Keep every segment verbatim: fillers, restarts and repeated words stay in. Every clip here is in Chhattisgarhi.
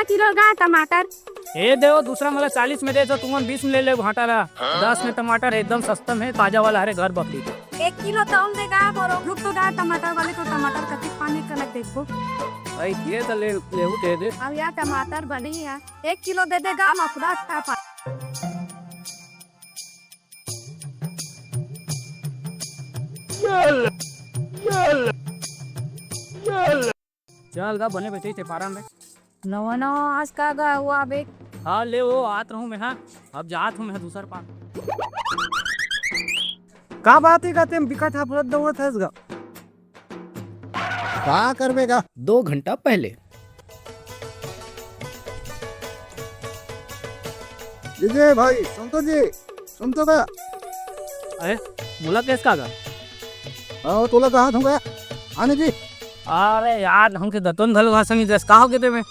किलो गा टमाटर। ए देव, दूसरा मला चालीस में दे, तो तुमन बीस में ले ले भाटा ला। दस में टमाटर एकदम सस्ता में, ताजा वाला हरे घर बकरी के। एक किलो तौल दे गा बोरो। रुक तो गा, टमाटर वाले को टमाटर कतिक पानी कनक देखो। भाई, ये तो ले, लेहू दे दे। अब यार टमाटर बनी है, एक किलो दे दे गा, मकुड़ा अच्छा पा। चल गा, बने बेचे थे फारम में। नवा नवा आज का गा हुआ बे। हाँ ले, वो आत रहूं मैं, हाँ। अब जात हूँ मैं दूसर पार। का बात है गा, तेम बिकट हफरत दौड़त हस गा। का करबे गा? दो घंटा पहले। विजय भाई, संतोष जी, सुन तो गा। अरे, मोला केस का गा? आओ, तोला कहा था गा? आने जी। अरे यार, हमके दतोन घलो घास नहीं दस, का हो गए ते में?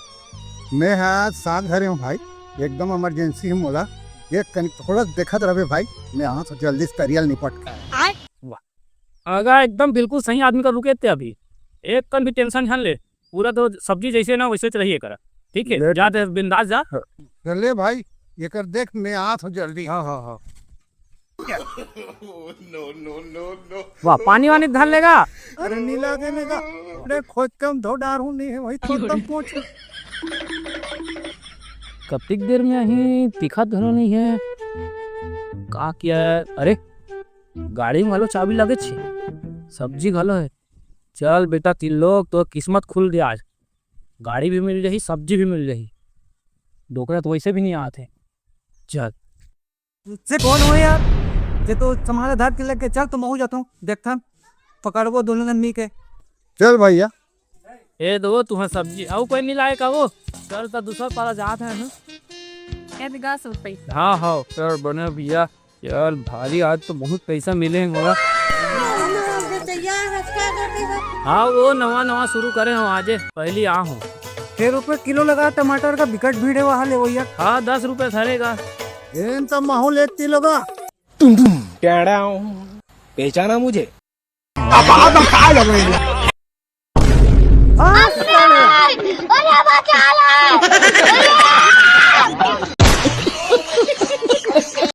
मैं हाँ साथ घरे हूँ भाई, एकदम इमरजेंसी है मोला। एक कनिक थोड़ा देखत रहे भाई, मैं हाँ तो जल्दी से तरियल निपट के। वाह। अगर एकदम बिल्कुल सही आदमी का रुके ते अभी, एक कन भी टेंशन झन ले, पूरा तो सब्जी जैसे ना वैसे रहिए करा, ठीक है? ले जा दे, बिंदास जा। हाँ। ले भाई, एकर देख, मैं आत हूँ जल्दी। हाँ, हाँ, हाँ। वाह, पानी वानी धर लेगा। अरे नीला के लेगा। अरे खोज कम धो डार हूँ, नहीं है वही तो एकदम पहुंच। कतिक देर में अही, दिखत घलो नहीं है। का किया है? अरे, गाड़ी में घलो चाबी लगे छे, सब्जी घलो है। चल बेटा, तीन लोग तो किस्मत खुल गया आज, गाड़ी भी मिल जाही, सब्जी भी मिल जाही। डोकरा तो वैसे भी नहीं आते। चल। से कौन हो यार? जे तो समाला धार के लेके चल, तो महू जाता हूँ, देखता पकड़बो दोनों जन मी के। चल भैया। ए दो, तुहा सब्जी अउ कोई नहीं लाए का वो? चल, तो दूसरा पारा जात है ना। ए बिगास रुपई। हाँ, हाँ, चल बने भैया। यार भारी, आज तो बहुत पैसा मिले हैं मोला। हाँ, वो नवा नवा शुरू करे हो आजे, पहली आ हो। छह रुपए किलो लगा टमाटर का, बिकट भीड़ है वहाँ ले भैया। हाँ, दस रुपए धरेगा। एन तो महू ले तीन लोगा। टुम टुम। पहचाना मुझे? अब, अब हम कहाँ लग रहे हैं? अरे बचा ले।